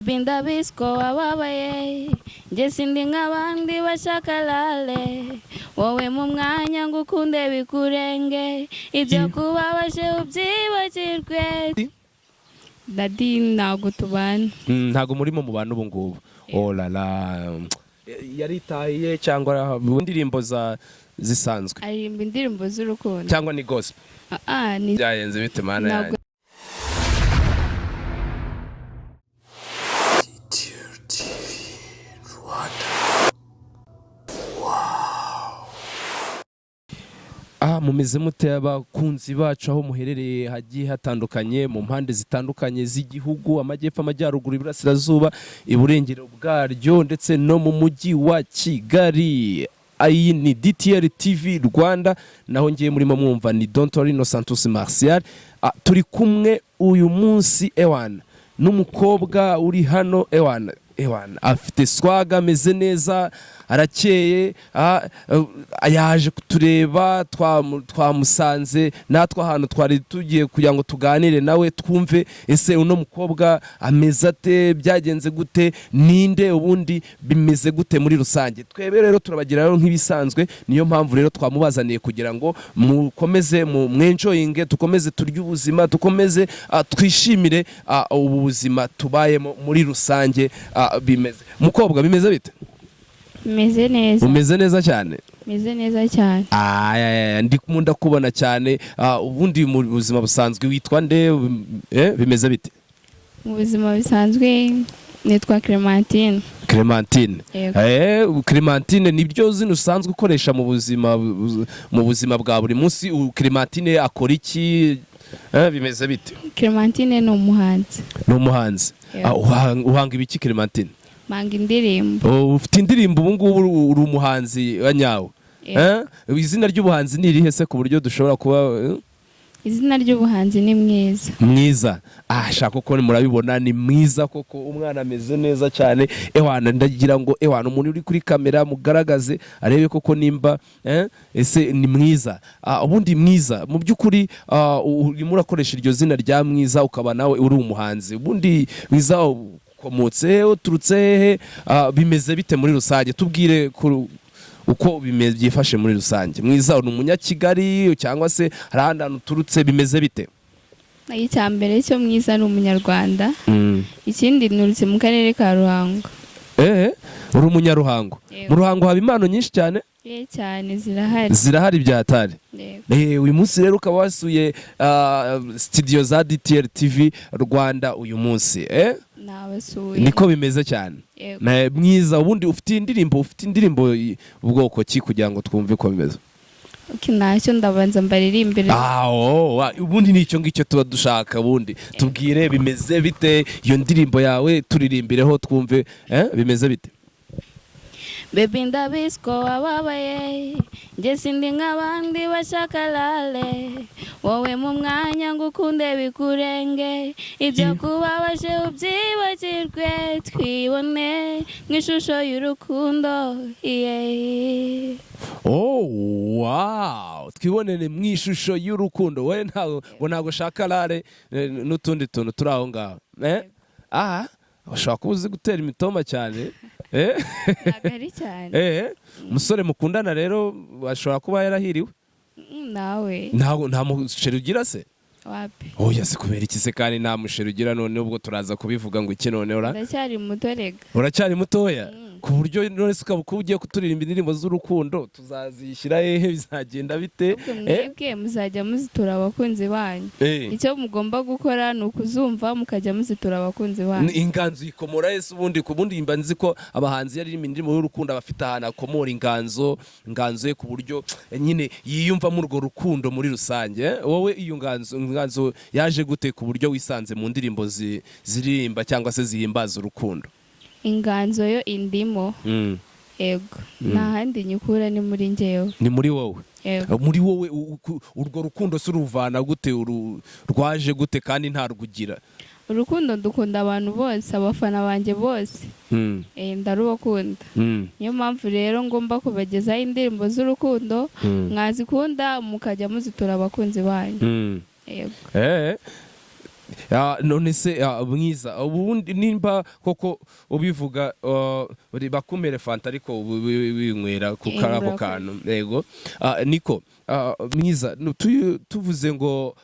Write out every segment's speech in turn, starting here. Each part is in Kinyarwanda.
Ndabizi ko wababaye, njye sindi nk'abandi bashaka lale. Wowe mu mwanya ngo ukunde bikurenge, ibyo kubabaje ubyibagirwe. Daddy, ntabwo tubana. Ntabwo murimo mu bantu ubu ngubu? Oh la la, yaritaye cyangwa indirimbo za zisanzwe? Aririmba indirimbo z'urukundo. Cyangwa ni gospel? Ah, ni Byayenze bite, Mana Ntabwo. yanjye? Mumeze mute, abakunzi bacu, aho muherereye hagiye hatandukanye, mu mpande zitandukanye z'igihugu, amajyepfo, amajyaruguru, iburasirazuba, iburengero bwaryo, ndetse no mu mujyi wa Kigali? Iyi ni DTR TV Rwanda, naho ngiye murimo mwumva ni Don Torino Santos Martial. Turi kumwe uyu munsi, ewana, n'umukobwa uri hano. Ewana, ewana, afite swaga, ameze neza, arakeye. Yaje kutureba, twamusanze natwe ahantu twari tugiye kugira ngo tuganire nawe, twumve ese uno mukobwa ameze ate, byagenze gute, ninde ubundi, bimeze gute muri rusange. Twebwe rero turabageraho nk'ibisanzwe, niyo mpamvu rero twamubazaniye kugira ngo mukomeze mu mwenjoyinge, dukomeze turye ubuzima, dukomeze twishimire ubu buzima tubayemo muri rusange. Bimeze, mukobwa, bimeze bite? Meze neza. Umeze neza cyane? Meze neza cyane. Aya, ndi kumunda kubona cyane. Ubundi mu buzima busanzwe witwa nde? Bimeze bite? Mu buzima busanzwe nitwa Clementine. Clementine? Yego. Clementine nibyo zina usanzwe ukoresha mu buzima bwa buri munsi? Clementine akora iki? Bimeze bite? Clementine ni umuhanzi. Ni umuhanzi? Yego. Uhanga ibiki, Clementine? Mpanga indirimbo. Oh, ufite indirimbo ubu ngubu, uri umuhanzi wa nyawe? Yego. Izina ry'ubuhanzi ni irihe se, ku buryo dushobora kuba Izina ry'ubuhanzi ni Mwiza. Mwiza. Shaka uko murabibona, ni mwiza koko, umwana ameze neza cyane. Ewana, ndagira ngo, ewana, umuntu uri kuri kamera mugaragaze arebe koko nimba ese ni mwiza. Ubundi Mwiza, mu by'ukuri, urimo urakoresha iryo zina rya Mwiza, ukaba nawe uri umuhanzi. Ubundi Mwiza ukomotse he, uturutse hehe? Bimeze bite muri rusange? Tubwire uko byifashe muri rusange. Mwiza, uri umunyakigali cyangwa se hari ahandi hantu uturutse? Bimeze bite? Icya mbere cyo, Mwiza ni umunyarwanda. Ikindi, nturutse mu karere ka Ruhango. Uri umunyaruhango? Yego. Mu Ruhango haba impano nyinshi cyane. Ye, cyane, zirahari. Zirahari byatari. Yego. Uyu munsi rero ukaba wasuye studio za DTR TV Rwanda uyu munsi? Nabasuye. Niko bimeze cyane. Yego. Mwiza, ubundi ufite indirimbo ubwoko ki, kugira ngo twumve uko bimeze? Ok, ntacyo, ndabanza mbaririmbire. Oh, ubundi ni icyo ngicyo tuba dushaka. Ubundi tubwire bimeze bite, iyo ndirimbo yawe turirimbireho twumve. Bimeze bite? Baby, ndabizi ko wababaye, njye sindi nk'abandi bashaka lale. Wowe mu mwanya ngo ukunde bikurenge, ibyo kubabaje ubyibagirwe, twibone mu ishusho y'urukundo, yeah. Oh wow, twibonere mu ishusho y'urukundo. Wowe ntabwo ngo ntabwo ushaka rare n'utundi tuntu turi aho ngaho? Aha ushobora kuba uzi gutera imitoma cyane? Ntabwo ari cyane. Umusore mukundana rero ashobora kuba yarahiriwe. Nawe. Ntabwo nta musheri ugira se? Wapi. Oya se, kubera iki se kandi nta musheri ugira? None ubwo turaza kubivuga ngo iki none ura Ndacyari muto rega. Uracyari mutoya, ku buryo none se ukaba ugiye kuturirimba indirimbo z'urukundo, tuzazishyira hehe? Bizagenda bite? Ahubwo mwebwe muzajya muzitura abakunzi banyu. Icyo mugomba gukora ni ukuzumva, mukajya muzitura abakunzi banyu. Inganzo ikomora ese ubundi? Ku bundi mba nzi ko abahanzi iyo aririmba indirimbo y'urukundo aba afite ahantu akomora inganzo ye, ku buryo nyine yiyumvamo urwo rukundo muri rusange. Wowe iyo nganzo yaje gute, ku buryo wisanze mu ndirimbo ziririmba cyangwa se zihimbaza urukundo? Inganzo yo indimo. Yego, nta handi nyikura, ni muri njyewe. Ni muri wowe? Yego. Muri wowe urwo rukundo se uruvana gute? Rwaje gute kandi ntarwugira? Urukundo dukunda abantu bose, abafana banjye bose. Ndarubakunda. Niyo mpamvu rero ngomba kubagezaho indirimbo z'urukundo, mwazikunda mukajya muzitura abakunzi banyu. Yego. None se, Mwiza, ubundi nimba koko ubivuga, bakumere fanta, ariko winywera ku Eh, kari ako murakoze. kantu. Yego. Niko, Mwiza, tuvuze ngo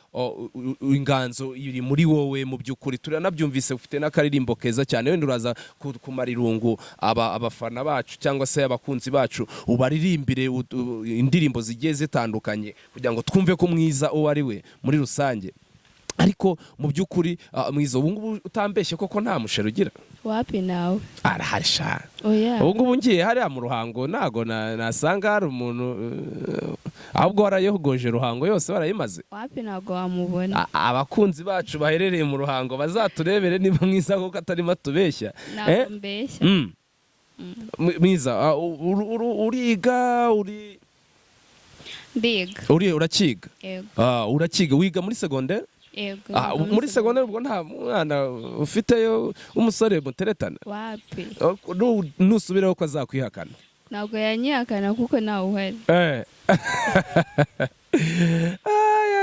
inganzo iri muri wowe, mu by'ukuri turanabyumvise, ufite n'akaririmbo keza cyane. Wenda uraza kumara irungu abafana bacu cyangwa se abakunzi bacu, ubaririmbire indirimbo zigiye zitandukanye kugira ngo twumve ko Mwiza uwo ari we muri rusange. Ariko mu by'ukuri, Mwiza, ubu ngubu utambeshye koko nta musheri ugira? Wapi nawe. Arahari sha. Oya. Ubu ngubu ngiye hariya mu Ruhango ntago nasanga hari umuntu, ahubwo warayogoje Ruhango yose, warayimaze. Wapi, ntabwo wamubona. Abakunzi bacu baherereye mu Ruhango bazaturebere niba Mwiza kuko atarimo atubeshya. Ntabwo Eh? mbeshya. Mwiza, uriga uri Ndiga. Uri urakiga? Yego. Urakiga, wiga muri segonderi? Yego. Ah, Niga. Muri segonderi ubwo nta mwana ufiteyo w'umusore muteretana? Wapi. Nusubireho ko azakwihakana. Ntabwo yanyihakana kuko ntawe uhari. Ay, ay,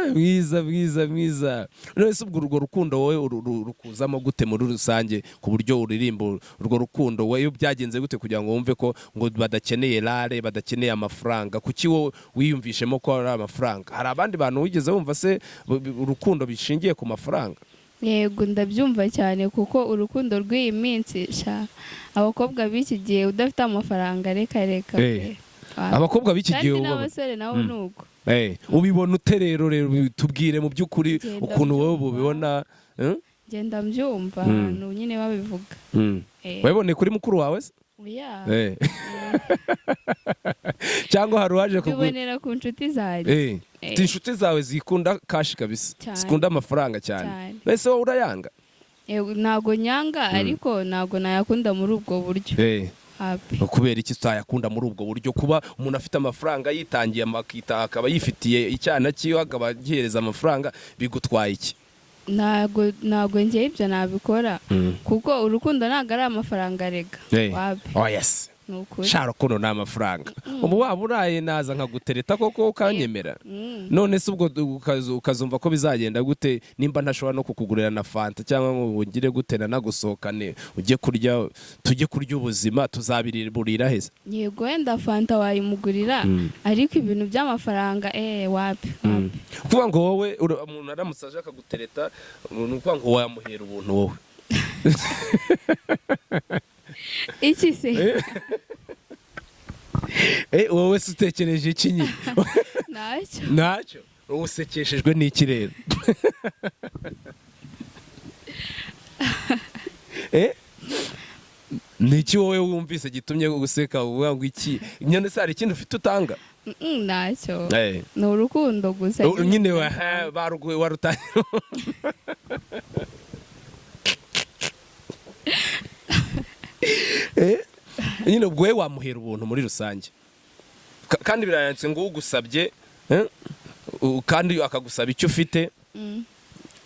ay, Mwiza, Mwiza, Mwiza, none se ubwo urwo rukundo wowe rukuzamo gute muri rusange, ku buryo uririmba urwo rukundo? Wowe byagenze gute kugira ngo wumve ko ngo badakeneye rare, badakeneye amafaranga? Kuki wowe wiyumvishemo ko ari amafaranga? Hari abandi bantu wigeze wumva se urukundo bishingiye ku mafaranga? Yego, ndabyumva cyane, kuko urukundo rw'iyi minsi sha, abakobwa b'iki gihe udafite amafaranga, reka reka pe. Wapi. Abakobwa b'iki Kandi gihe n'abasore nabo ni uko. Ubibona ute rero? Rero tubwire mu by'ukuri Genda ukuntu wowe mbyumva. ubibona, eh? Ngenda mbyumva ahantu nyine babivuga. Wabiboneye kuri mukuru wawe se? Oya. Cyangwa hari uwaje kugu Bibonera ku nshuti zanjye. Ufite inshuti zawe zikunda cash kabisa? Cyane. Zikunda amafaranga cyane? Cyane. Ese wowe urayanga? Yego, ntabwo nyanga, ariko ntabwo nayakunda muri ubwo buryo. Happy. Kubera iki utayakunda muri ubwo buryo? Kuba umuntu afite amafaranga, yitangiye amakita, akaba yifitiye icyana cyiwe, akaba agihereza amafaranga, bigutwaye iki? Ntabwo njye ibyo nabikora, kuko urukundo ntabwo ari amafaranga rega. Wapi. Oh yes. Ni ukuri. Sha, rukundo ni amafaranga. Ubu waba uraye naza nkagutereta koko ukanyemera? Mm. None se ubwo ukazumva ko bizagenda gute nimba ntashobora no kukugurira na fanta, cyangwa ngo ungire gute, nanagusohokane ujye kurya, tujye kurya ubuzima, tuzabiriburira heza? Yego, wenda fanta wayimugurira, ariko ibintu by'amafaranga, wapi, wapi. Kuvuga ngo wowe umuntu aramutse aje akagutereta, ni ukuvuga ngo wamuhera ubuntu wowe? Iki se? Wowe se utekereje iki nyine? Ntacyo. Ntacyo? Usekeshejwe n'iki rero? Ni iki wowe wumvise gitumye useka, uvuga ngo iki nyine? Se hari ikindi ufite utanga? Ntacyo, ni urukundo gusa. Nyine warutangira. Nyine ubwo wowe wamuhera ubuntu muri rusange. Kandi biranditse ngo ugusabye, kandi akagusaba icyo ufite,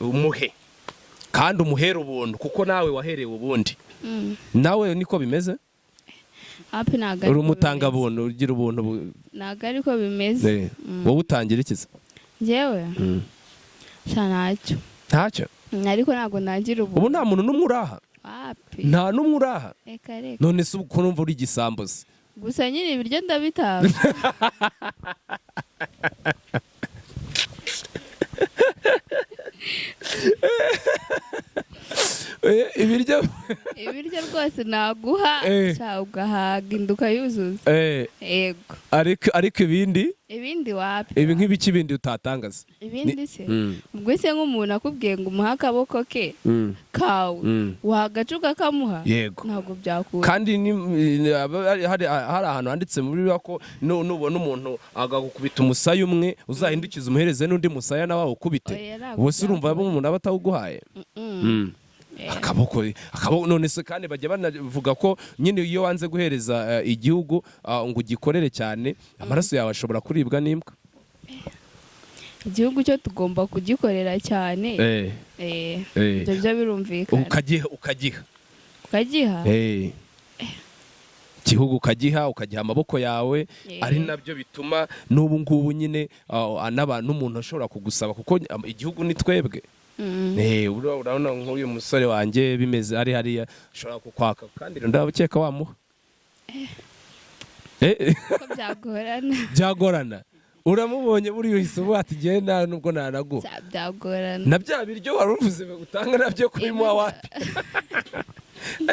umuhe, kandi umuhere ubuntu, kuko nawe waherewe ubundi. Nawe niko bimeze? Hapi, ntabwo Uri ariko bimeze. umutangabuntu, ugira ubuntu Ntabwo ariko bimeze. Wowe utangira iki se? Njyewe sha, ntacyo. Ntacyo? Ariko ntabwo nagira Ubu ubu. nta muntu n'umwe uraha? Wapi. Nta n'umwe uraha? Reka reka. None se ubu ko numva uri igisambo se? Gusa nyine ibiryo ndabitanga. Ibiryo? Ibiryo rwose naguha, sha, ugahaga inda ukayuzuza. Yego. Ariko ibindi? Ibindi wapi. Ibi nk'ibiki bindi utatangaza? Ibindi se? Ubwo se nk'umuntu akubwiye ngo umuhe akaboko ke kawe, wagaca ukakamuha? Yego. Ntabwo byakunda. Kandi hari ahantu handitse muri Bibiliya ko nubona umuntu agakubita umusaya umwe, uzahindukize umuhereze n'undi musaya nawe awukubite. Oya, ntabwo Ubwo se urumva byakunda. umuntu aba atawuguhaye? Akaboko. None se kandi bajya banavuga ko nyine iyo wanze guhereza igihugu, ngo ugikorere cyane, amaraso yawe ashobora kuribwa n'imbwa. Igihugu cyo tugomba kugikorera cyane. Ibyo byo birumvikana. Ukagiha, ukagiha. Ukagiha. Igihugu ukagiha amaboko yawe. Ari nabyo bituma n'ubu ngubu nyine n'abantu, umuntu ashobora kugusaba, kuko igihugu ni twebwe. Urabona nk'uyu musore wanjye bimeze ari hariya, ashobora kukwaka kandi ndabukeka wamuha. Ko byagorana. Byagorana? Uramubonye buriya uhise uvuga ati: "Ngewe nta nubwo nanaguha." Byagorana. Na bya biryo wari uvuze utanga nabyo kubimuha wapi?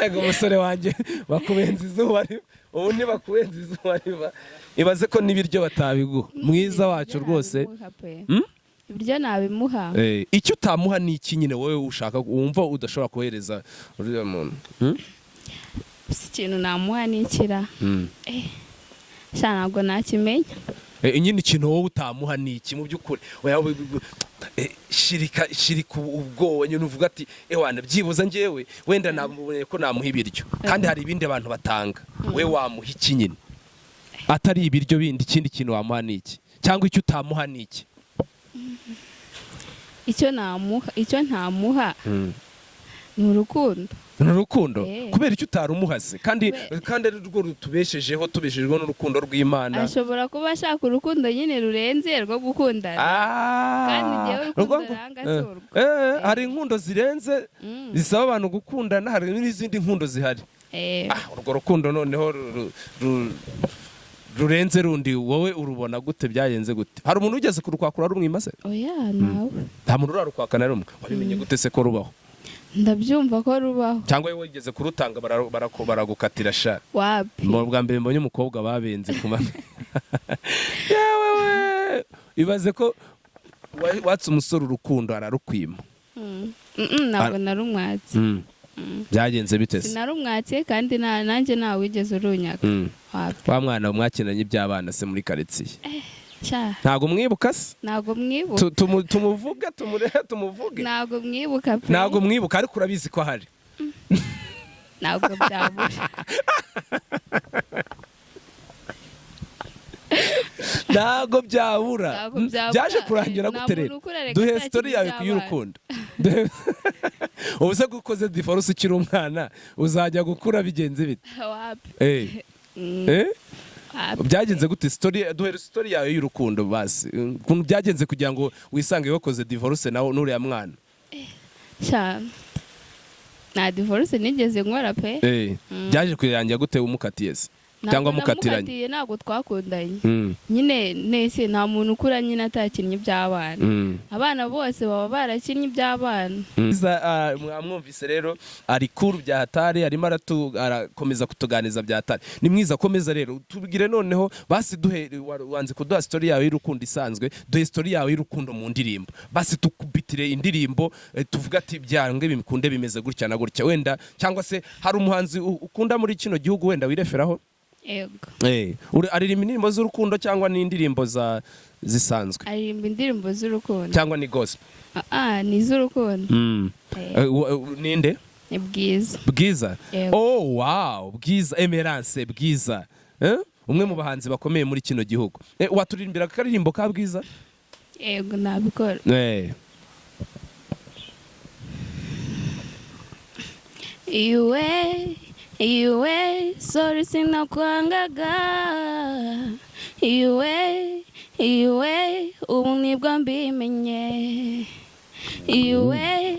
Ego, umusore wanjye bakubenza izuba riva. Ubu ntibakubenza izuba riva, ibaze ko n'ibiryo batabiguha, mwiza wacu Ibiryo rwose. nabimuha pe. Ibiryo nabimuha. Icyo utamuha ni iki nyine wowe ushaka, wumva udashobora kohereza uriya muntu? Si ikintu namuha ni ikira? Sha, ntabwo nakimenya. Nyine ikintu wowe utamuha ni iki mu by'ukuri? Oya, shirika shirika ubwoba nyine, uvuga ati: "Ewana, byibuze njyewe wenda namubonye ko namuha ibiryo, kandi hari ibindi abantu batanga." We wamuha iki nyine atari ibiryo bindi? Ikindi kintu wamuha ni iki, cyangwa icyo utamuha ni iki? Icyo namuha, icyo ntamuha ni urukundo. Ni urukundo? Eh. Kubera icyo utarumuha se kandi kandi ari rwo rutubeshejeho, tubeshejweho n'urukundo rw'Imana? Ashobora kuba ashaka urukundo nyine rurenze rwo gukundana. Kandi njyewe urukundo ranga si urwo. Hari inkundo zirenze zisaba abantu gukundana, hari n'izindi nkundo zihari. Urwo rukundo noneho rurenze rundi, wowe urubona gute? Byagenze gute? Hari umuntu ugeze kurukwakura rumwimase? Oya, nawe. Nta muntu urarukwaka na rumwe? Wabimenye gute se ko rubaho? Ndabyumva ko rubaho. Cyangwa wowe wigeze kurutanga baragukatira sha? Wapi. Mu bwa mbere mbonye umukobwa babenze ku mame. Yewe we, ibaze ko watse umusore urukundo ararukwima. Ntabwo narumwatse. Byagenze bite se? Sinarumwatse, kandi nanjye ntawe wigeze urunyaka. Wapi. Wa mwana mwakinanye iby'abana se muri karitsiye? Sha. Ntabwo mwibuka se? Ntabwo mwibuka. Tumuvuge, tumurebe, tumuvuge? Ntabwo mwibuka pe. Ntabwo mwibuka, ariko urabizi ko ahari. Ntabwo byabura. Ntabwo byabura. Ntabwo byabura. Byaje kurangira Nta gute muntu rero? ukura reka Duhe atakina story yawe iby'abana. y'urukundo. Ubu se ko ukoze divorce ukiri umwana, uzajya gukura bigenze bite? Wapi. Wapi. Byagenze gute? Story, duhere story yawe y'urukundo basi, ukuntu byagenze kugira ngo wisange wakoze divorce nawe n'uriya mwana. Sha, nta divorce nigeze nkora pe. Byaje kurangira gute umukatiye se? Ntabwo Cyangwa mukatiranye? namukatiye, ntabwo twakundanye. Nyine nese nta muntu ukura nyine atakinnye iby'abana. Abana bose baba barakinnye iby'abana. Mwamwumvise rero, ari kuru bya hatari, arimo arakomeza kutuganiza bya hatari. Ni mwiza, komeza rero tubwire noneho basi, duhe wanze kuduha story yawe y'urukundo isanzwe, duhe story yawe y'urukundo mu ndirimbo basi, tukubitire indirimbo, tuvuga ati byange bikunde bimeze gutya na gutya wenda. Cyangwa se hari umuhanzi ukunda muri kino gihugu wenda wireferaho? Yego. Aririmba indirimbo z'urukundo cyangwa n'indirimbo za zisanzwe? Aririmba indirimbo z'urukundo. Cyangwa ni gospel? Ah, ni iz'urukundo. Ninde? Ni Bwiza. Bwiza? Yego. Oh wow, Bwiza Emerance, Bwiza, eh? Umwe mu bahanzi bakomeye muri kino gihugu. Waturirimbira akaririmbo ka Bwiza? Yego, nabikora. Iwe iwe, sorry, sinakwangaga. Iwe iwe, ubu nibwo mbimenye. Iwe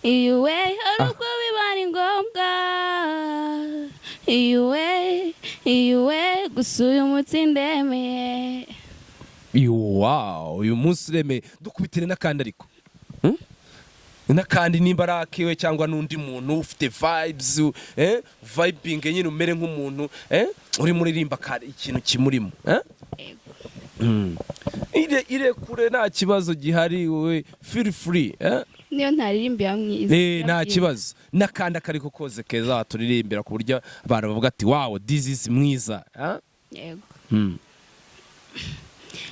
iwe, hari ubwo biba ari ngombwa. Iwe iwe, gusa uyu munsi ndemeye. Wow, uyu munsi uremeye. Dukubitire n'akandi ariko. N'akandi nimba ari akiwe cyangwa n'undi muntu ufite vibes, vibing nyine, umere nk'umuntu urimo uririmba ikintu kimurimo, eh? Yego. Ire kure, nta kibazo gihari, wowe feel free, eh? Niyo ntaririmba ya mwiza. Nta kibazo, n'akandi akariko koze keza waturirimbira ku buryo abantu bavuga ati: "Wow, this is Mwiza," eh? Yego.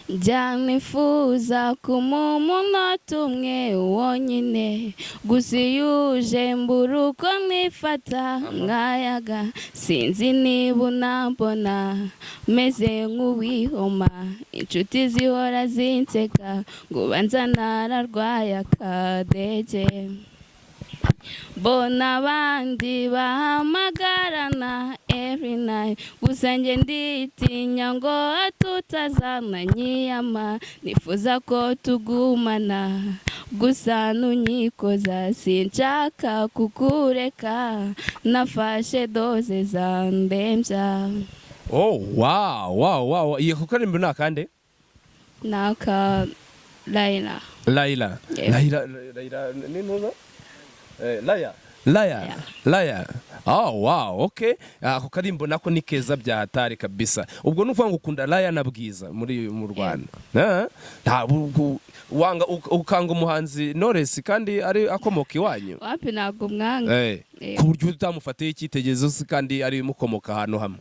Njya nifuza kumuha umunota umwe wonyine gusa, iyo uje mbura uko nifata nkayaga. Sinzi niba unambona meze nk'uwihoma, inshuti zihora zinseka ngo ubanza nararwaye akadege. Mbona abandi bahamagarana every Marina. Gusa njye nditinya ngo tutazananyiyama, nifuza ko tugumana, gusa nunyikoza sinshaka kukureka, nafashe dose zandembya. Oh wow, iyo karirimbo ni akande? Naka Laila. Laila? Yeah. Laila, Laila ni ntuza. Laya, Laya. Yeah. Laya. Oh wow, okay. Ako karimbo nako ni keza bya hatari kabisa. Ubwo ni ukuvuga ngo ukunda Laya na Bwiza muri mu Rwanda? Nta wanga ukanga umuhanzi Knowless kandi ari akomoka iwanyu? Wapi, ntabwo mwanga. Ku buryo utamufatiye icyitegererezo se kandi ari mukomoka ahantu hamwe?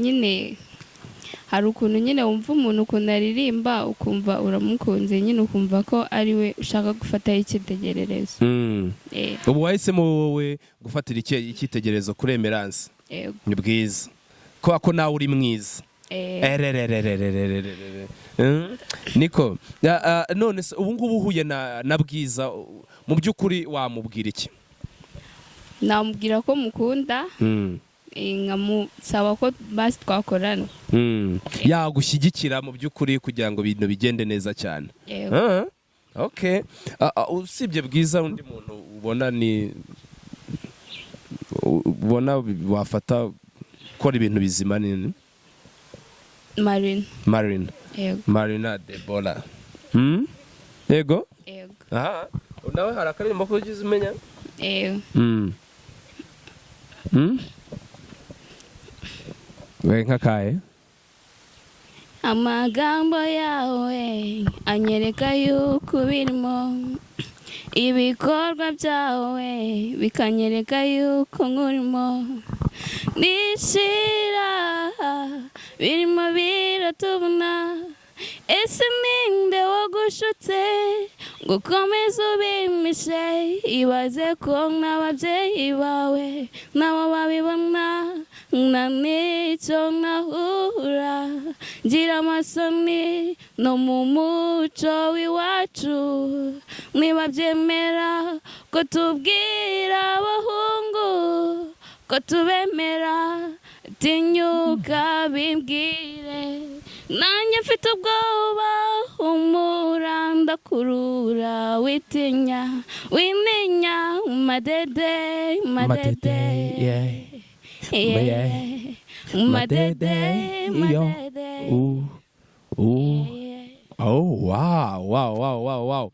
Nyine hari ukuntu nyine wumva umuntu ukuntu aririmba, ukumva uramukunze nyine, ukumva ko ari we ushaka gufataho icyitegererezo. Ubu wahisemo wowe gufatira icyitegererezo kuri Emerance? Yego. Ni bwiza kubera ko nawe uri mwiza. Erererererererere. Niko none se ubu ngubu uhuye na Bwiza, mu by'ukuri wamubwira iki? Namubwira ko mukunda, nkamusaba ko basi twakorana. Yagushyigikira mu by'ukuri kugira ngo ibintu bigende neza cyane? Yego. Ah, okay. Usibye Bwiza, undi muntu ubona ni ubona wafata gukora ibintu bizima ni? Marina. Marina? Yego. Marina Debora. Yego. Yego. Aha nawe hari akaririmbo ko ugize umenya? Yego. We nk'akahe? Amagambo yawe anyereka yuko ubirimo, ibikorwa byawe bikanyereka yuko nkurimo, nishira birimo biratubona. Ese ninde wagushutse ngo ukomeze ubimishe? Ibaze ko n'ababyeyi bawe nabo babibona, nta n'icyo nahura, ngira amasoni no mu muco w'iwacu. Niba byemera ko tubwira abahungu ko tubemera, tinyuka bimbwire, nanjye mfite ubwoba. Humura, ndakurura, witinya, wininya, madede, madede. Yeah. Yeah. Madede, Iyo. madede. Uh. Yeah. Oh, wow.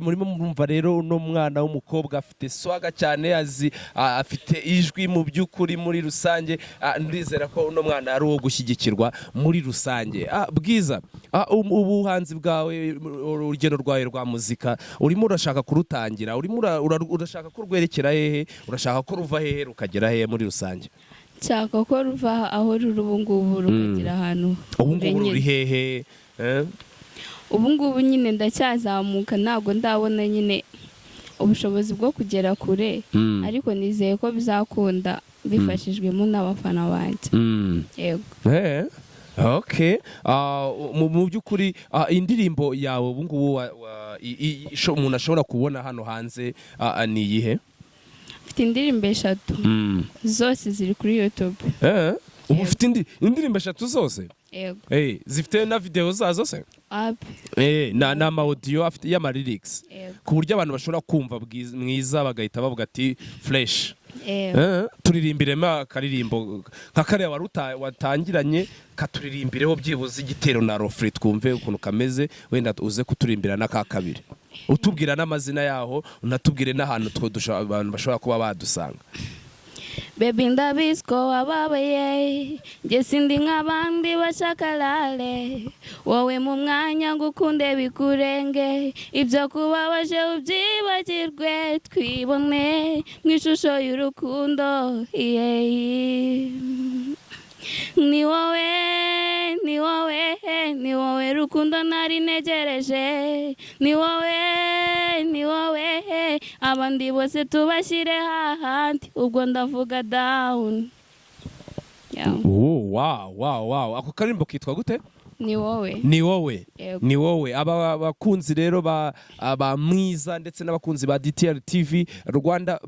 Murimo murumva rero, uno mwana w'umukobwa afite swagger cyane, azi afite ijwi mu by'ukuri muri rusange. Ndizera ko uno mwana ari uwo gushyigikirwa muri rusange. Bwiza, ubuhanzi bwawe, urugendo rwawe rwa muzika, urimo urashaka kurutangira, urimo urashaka ko rwerekera hehe? Urashaka ko ruva hehe rukagera hehe muri rusange? Nshaka ko ruva aho ruri ubu ngubu rukagera ahantu Ubu ngubu kure ruri nyine. hehe? Ubu ngubu nyine ndacyazamuka, ntabwo ndabona nyine ubushobozi bwo kugera kure, ariko nizeye ko bizakunda bifashijwemo n'abafana banjye. Yego. Okay. Mu by'ukuri, indirimbo yawe ubu ngubu umuntu ashobora kubona hano hanze ni iyihe? Mfite indirimbo eshatu, zose ziri kuri YouTube. Ubu ufite indirimbo eshatu zose? Yego. Zifite na video zazo se? Api. Na ama audio afite y'ama lyrics? Yego. Ku buryo abantu bashobora kumva mwiza bagahita bavuga ati fresh? Yego. Turirimbiremo akaririmbo nka kariya wari watangiranye, katuririmbireho byibuze igitero na refrain, twumve ukuntu kameze. Wenda uze kuturirimbira n'aka kabiri, utubwira n'amazina yaho, unatubwire n'ahantu abantu bashobora kuba badusanga. Baby, ndabizi ko wababaye, njye sindi nk'abandi bashakarare. Wowe mu mwanya ngo ukunde bikurenge, ibyo kubabaje ubyibagirwe, twibone mu ishusho y'urukundo, yeah. Ni wowe, ni wowe, ni wowe rukundo nari ntegereje, ni wowe, ni wowe. Abandi bose tubashyire hahandi, ubwo ndavuga down. Yeah. Oh, wow. Ako karirimbo kitwa gute? Ni wowe. Ni wowe? Yego. Ni wowe. Aba bakunzi rero ba Mwiza ndetse n'abakunzi ba DTR TV Rwanda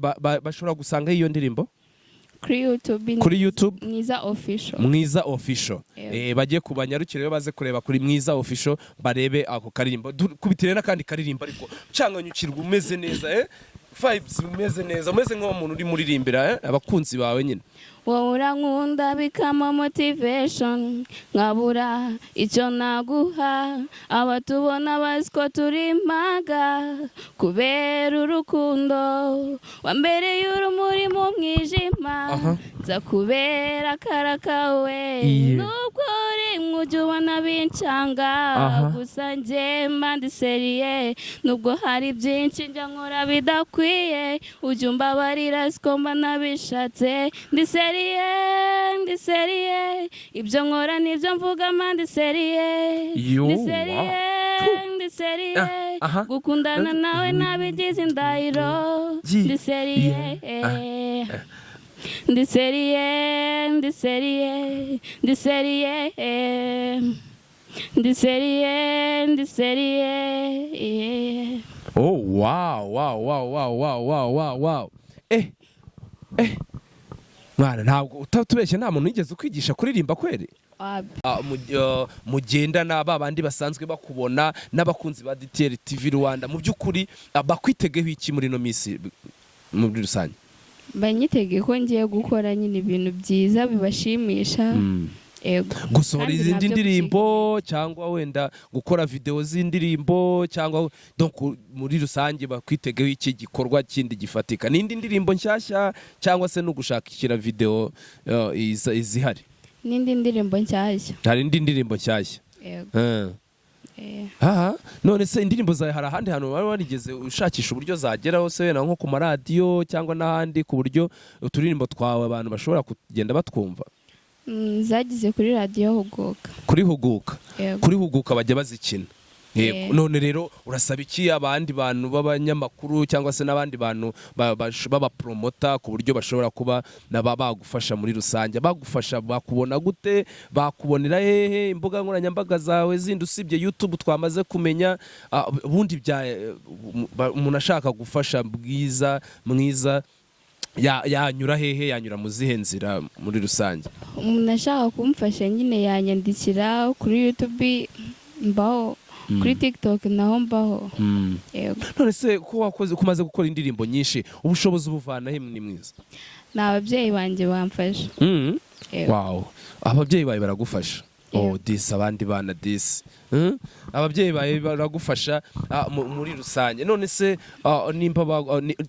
bashobora gusanga iyo ndirimbo? Kuri YouTube ni Kuri YouTube? Mwiza Official. Mwiza Official. Yego. Bajye kubanyarukire rero, baze kureba kuri Mwiza Official, barebe ako karirimbo. Kubitire n'akandi karirimbo, ariko canganyukirwa, umeze neza, vibes, umeze neza, umeze nk'uwo muntu uri muririmbira abakunzi bawe nyine. Wowe urankunda bikama motivation, nkabura icyo naguha. Abatubona bazi ko turi impaga kubera urukundo wambereye urumuri mu mwijima. Nza kubera akara kawe. Nubwo rimwe ujya ubona bincanga, gusa njye mba ndi sérieux. Nubwo hari byinshi njya nkora bidakwiye, ujya umbabarira, siko mba nabishatse. Ndi sérieux, ndi sérieux, ibyo nkora nibyo mvuga, mba ndi sérieux. Yo, Ndi sérieux, ndi sérieux. Gukundana nawe nabigize indahiro. Ndi sérieux, ndi sérieux, ndi sérieux, ndi sérieux, ndi sérieux, ndi sérieux. Oh wow! Mwana, ntabwo utatubeshye, nta muntu wigeze ukwigisha kuririmba kweri? Wapi. Mugendana ba bandi basanzwe bakubona n'abakunzi ba DTL TV Rwanda, mu by'ukuri bakwitegeho iki muri ino minsi muri rusange? Banyitege ko ngiye gukora nyine ibintu byiza bibashimisha. Ego. Gusohora Kandi izindi nabyo ndirimbo, cyangwa wenda gukora video z'indirimbo, cyangwa donc muri rusange bakwitegeho iki gikorwa kindi gifatika? N'indi ndirimbo nshyashya, cyangwa se no gushakira video izihari? N'indi ndirimbo nshyashya. Hari indi ndirimbo nshyashya? Yego. Aha, none se indirimbo zawe hari ahandi hantu wari warigeze ushakisha uburyo zageraho se, wenda nko ku maradiyo cyangwa n'ahandi, ku buryo uturirimbo twawe abantu bashobora kugenda batwumva? Zagize kuri Radiyo Huguka. Kuri Huguka? Yego. Kuri Huguka bajya bazikina. Yego. None rero urasaba iki abandi bantu b'abanyamakuru cyangwa se n'abandi bantu b'abapromota, ku buryo bashobora kuba naba bagufasha muri rusange? Bagufasha bakubona gute? Bakubonera hehe? Imbuga nkoranyambaga zawe zindi usibye YouTube twamaze kumenya, ubundi bya umuntu ashaka gufasha Bwiza Mwiza yanyura hehe? Yanyura mu zihe nzira muri rusange? Umuntu ashaka kumfasha nyine yanyandikira kuri YouTube, mbaho kuri TikTok naho mbaho. Yego. None se ko wakoze, ko umaze gukora indirimbo nyinshi, ubushobozi ubuvana he, ni Mwiza? Ni ababyeyi banjye bamfasha. Yego. Wow, ababyeyi bawe baragufasha? Oh. Yego. Disi abandi bana disi. Ababyeyi bawe baragufasha muri rusange. None se nimba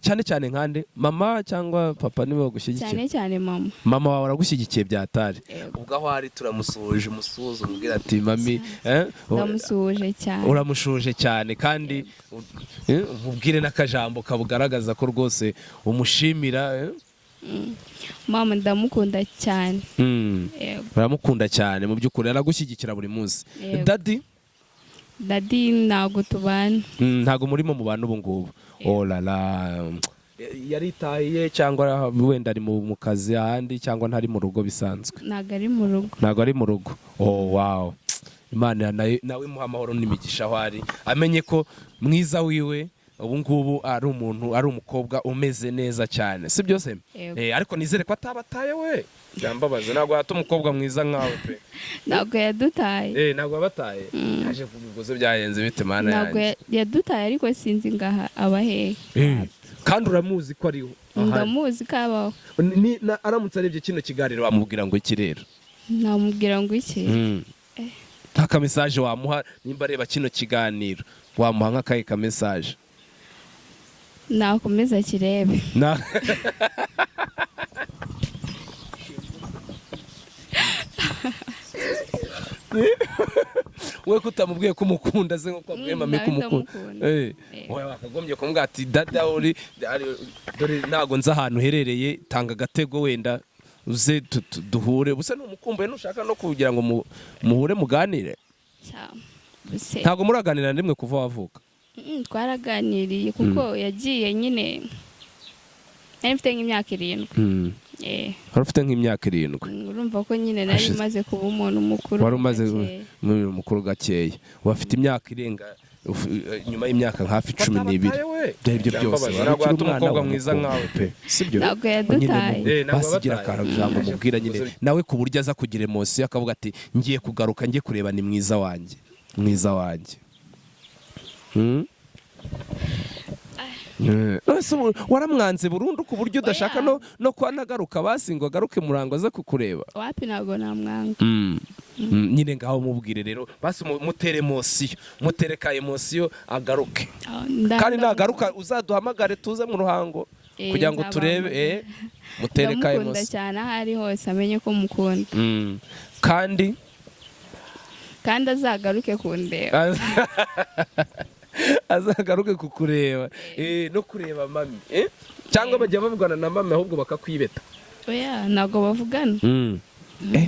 cyane cyane nkande mama cyangwa papa nibo bagushyigikiye? Cyane cyane mama. Mama wawe aragushyigikiye byatari? Yego. Ubwo aho ari turamusuhuje, umusuhuze, umubwira ati mami, eh? Ndamusuhuje cyane. Uramushuje cyane kandi umubwire n'akajambo kabugaragaza ko rwose umushimira, eh? Mama ndamukunda cyane. Yego. Uramukunda cyane, mu by'ukuri aragushyigikira buri munsi? Yego. Daddy? Daddy ntabwo tubana. Ntabwo murimo mu bantu ubu ngubu? Oh la la, yaritahiye cyangwa wenda ari mu kazi ahandi, cyangwa ntari mu rugo bisanzwe? Ntabwo ari mu rugo. Ntabwo ari mu rugo. Oh wow, Imana nawe imuha amahoro n'imigisha aho ari, amenye ko Mwiza wiwe ubu ngubu ari umuntu, ari umukobwa umeze neza cyane, si byose? Yego. Ariko nizere ko atabataye we, byambabaza. Ntabwo yata umukobwa mwiza nkawe pe. Ntabwo yadutaye. Ntabwo yabataye? Yaje kuguze, byahenze bite, Mana Ntabwo yanjye? yadutaye, ariko sinzi ngaha aba hehe. Kandi uramuzi ko ariho ahari? Ndamuzi ko abaho. Aramutse arebye kino kiganiro wamubwira ngo iki rero? Namubwira ngo iki? Nk'aka message wamuha nimba areba kino kiganiro, wamuha nk'akahe ka message? Nakomeza kirebe. We kutamubwiye ko umukunda se, nkuko wabwiye mami Nawe ko umukunda? ndamukunda. Wowe wakagombye kumubwira ati dada uri dore ntabwo nzi ahantu uherereye, tanga agatego wenda uze duhure. Ubuse numukumbuye, nushaka no kugira ngo muhure muganire? Buse. Ntabwo muraganira na rimwe kuva wavuka? Twaraganiriye kuko yagiye nyine nari mfite nk'imyaka 7. Wari ufite nk'imyaka 7? Urumva ko nyine nari maze kuba umuntu mukuru Wari umaze gakeya. muri mukuru gakeya, ubu afite imyaka irenga Nyuma y'imyaka hafi 12, ibyo ari byo byose Byambabaje. wari Ntabwo ukiri wata umwana umukobwa wa mwiza mukobwa nkawe. pe, sibyo? Ntabwo yadutaye. Nyine Ntabwo basigira yabataye. akajambo mubwira nyine nawe, ku buryo aza kugira emotion akavuga ati: "Ngiye kugaruka njye kureba ni mwiza wanjye, mwiza wanjye." None se ubu waramwanze burundu ku buryo udashaka Oya. no kuba nagaruka, basi ngo agaruke murango aze kukureba? Wapi, ntabwo namwanga. Nyine ngaho mubwire rero basi, mutere emotion, mutere ka emotion agaruke. Aho, Kandi nagaruka uzaduhamagare tuze mu Ruhango kugira ngo turebe. Nzabahamagara. Mutere ka Ndamukunda emotion. cyane, aho ari hose amenye ko mukunda. Kandi Kandi azagaruke kundeba. Azagaruke kukureba, no kureba mami, cyangwa bajya bavugana na mami ahubwo bakakwibeta? Oya, ntabwo bavugana.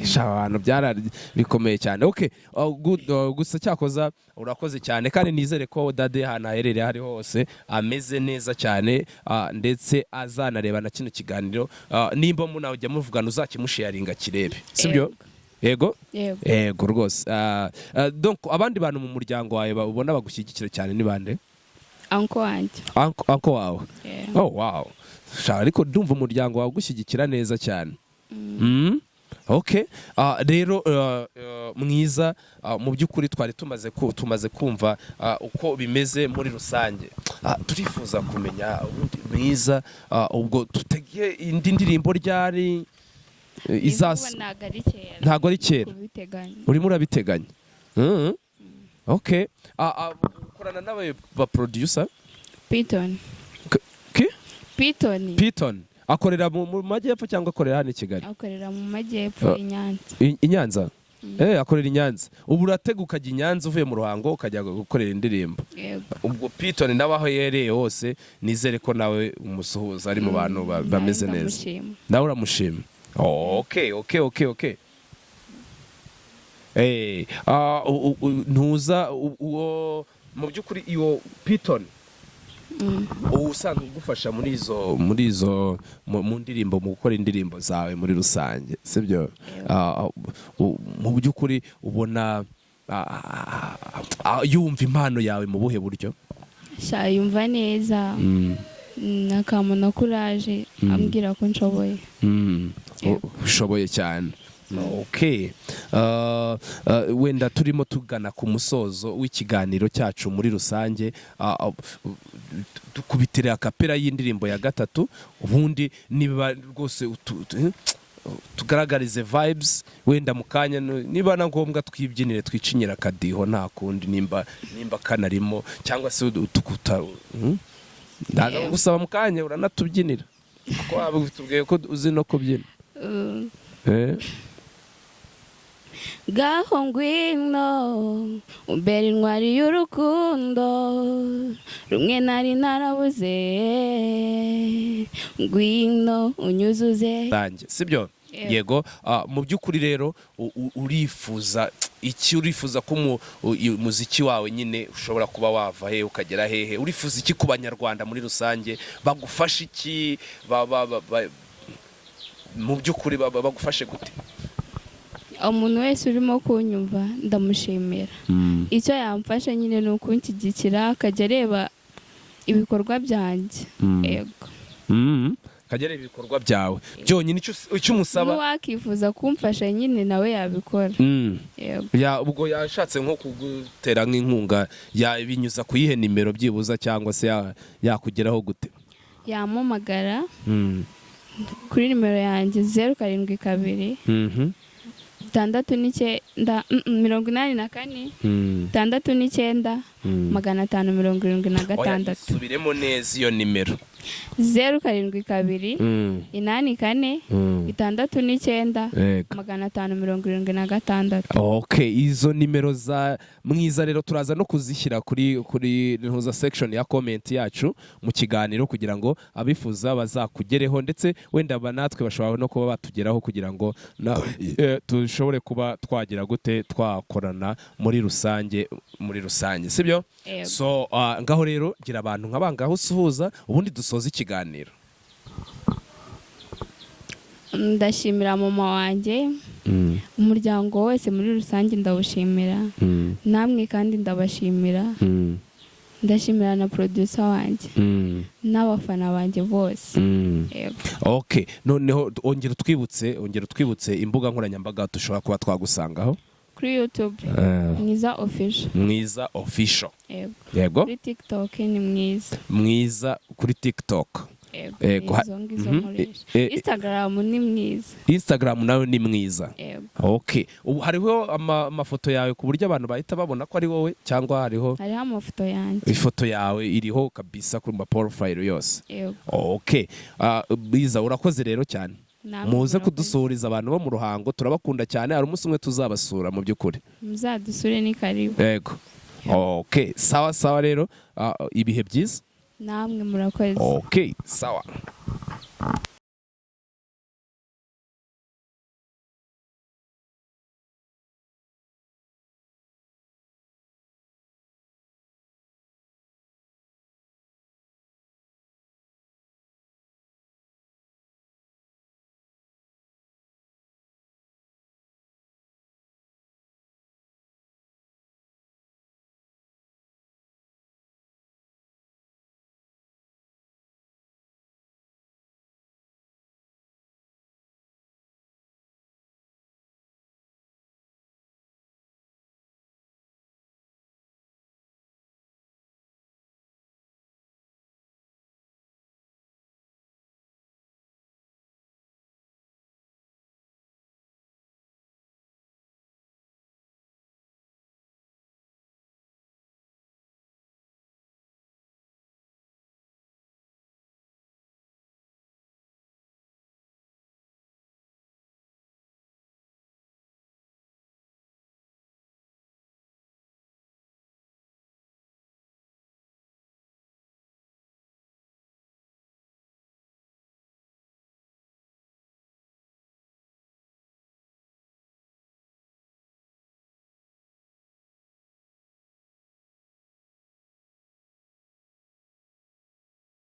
Sha, abantu byara bikomeye cyane. Okay, oh, good, oh, gusa cyakoza urakoze cyane, kandi nizere ko daddy ahantu aherereye aho ari hose ameze neza cyane, ndetse azanareba na kino kiganiro. Nimba munajya muvugana, uzakimusharinga kirebe, sibyo? Yego. Yego. Yego rwose. Donc abandi bantu mu muryango wawe ubona bagushyigikira cyane ni bande? Uncle wanjye. Uncle wawe? Yeah. Oh wow. Sha, ariko ndumva umuryango wawe ugushyigikira neza cyane. Okay. Rero mwiza, mu by'ukuri twari tumaze kumva uko bimeze muri rusange. Turifuza kumenya ubundi mwiza, ubwo tutege indi ndirimbo ryari? Izuba ntabwo ari kera. Ntabwo ari kera. Kubiteganya. Urimo urabiteganya. Okay. Ukorana n'aba ba producer? Piton. Ki? Piton. Piton akorera mu majyepfo cyangwa akorera hano i Kigali? Akorera mu majyepfo, i Nyanza. I Nyanza? Akorera i Nyanza. Ubu uratega ukajya i Nyanza uvuye mu Ruhango, ukajya gukorera indirimbo? Yego. Ubwo Piton nawe aho yereye hose nizere ko nawe umusuhuza, ari mu bantu bameze Nawe neza. ndamushima. Nawe uramushima. Okay. Ntuza uwo mu by'ukuri iyo Piton ubu usanzwe ugufasha muri izo mu ndirimbo, mu gukora indirimbo zawe muri rusange, sibyo? Mu by'ukuri ubona yumva impano yawe mu buhe buryo? Sha, yumva neza, akamona kuraje, ambwira ko nshoboye. Ushoboye cyane. Okay. Wenda turimo tugana ku musozo w'ikiganiro cyacu muri rusange, dukubitire acapella y'indirimbo ya gatatu, ubundi niba rwose tugaragarize vibes wenda mu kanya, niba na ngombwa twibyinire, twicinyira akadiho, nta kundi, nimba kanarimo cyangwa se tukuta, Ndaza gusaba mu kanya uranatubyinira, kuko waba tubwiye ko uzi no kubyina. Ngaho ngwino umbera intwari y'urukundo rumwe nari narabuze, ngwino unyuzuze. Range, sibyo? Yego. Yego. Mu by'ukuri rero urifuza iki? Urifuza ko umuziki wawe nyine ushobora kuba wava hehe ukagera hehe? Urifuza iki ku Banyarwanda muri rusange? Bagufasha iki? Mu by'ukuri bagufashe gute? Umuntu wese urimo kunyumva ndamushimira. Icyo yamfasha nyine ni ukunshyigikira, akajya areba ibikorwa byanjye. Yego. Akajya areba ibikorwa byawe byonyine, icyo umusaba. N'uwakifuza kumfasha nyine nawe yabikora. Yego. Ya, ubwo yashatse nko kugutera nk'inkunga, yabinyuza ku yihe nimero byibuza, cyangwa se yakugeraho gute? Yampamagara kuri nimero yanjye 072 69, 84 69 576. Subiremo neza iyo nimero. 072 84 69 576. Okay, izo nimero za Mwiza rero turaza no kuzishyira kuri ntuza section ya comment yacu mu kiganiro, kugira ngo abifuza bazakugereho, ndetse wenda natwe bashobora no kuba batugeraho kugira ngo dushobore kuba twagira gute, twakorana muri rusange, sibyo? Yego. So ngaho rero gira abantu nka bangaho usuhuza, ubundi dusoze ikiganiro. Ndashimira mama wanjye, umuryango wose muri rusange ndawushimira, namwe kandi ndabashimira. Ndashimira na producer wanjye n'abafana banjye bose. Yego. Okay, noneho ongera utwibutse imbuga nkoranyambaga dushobora kuba twagusangaho. Kuri YouTube, Mwiza Official. Mwiza Official. Yego. Yego. Kuri TikTok ni Mwiza. Mwiza kuri TikTok. Yego. Yego. Izo ngizo nkoresha. Instagram ni Mwiza. Instagram nayo ni Mwiza. Yego. Okay, ubu hariho amafoto yawe ku buryo abantu bahita babona ko ari wowe, cyangwa hariho? Hariho amafoto yanjye. Ifoto yawe iriho kabisa kuri ma profile yose. Yego. Okay. Ah, Mwiza, urakoze rero cyane. Namwe Muze murakoze. kudusuhuriza abantu bo mu Ruhango, turabakunda cyane. Hari umunsi umwe tuzabasura mu by'ukuri. Muzadusure, ni karibu. Yego, okay, sawa sawa rero. Ah, ibihe byiza. Namwe murakoze. Okay, sawa.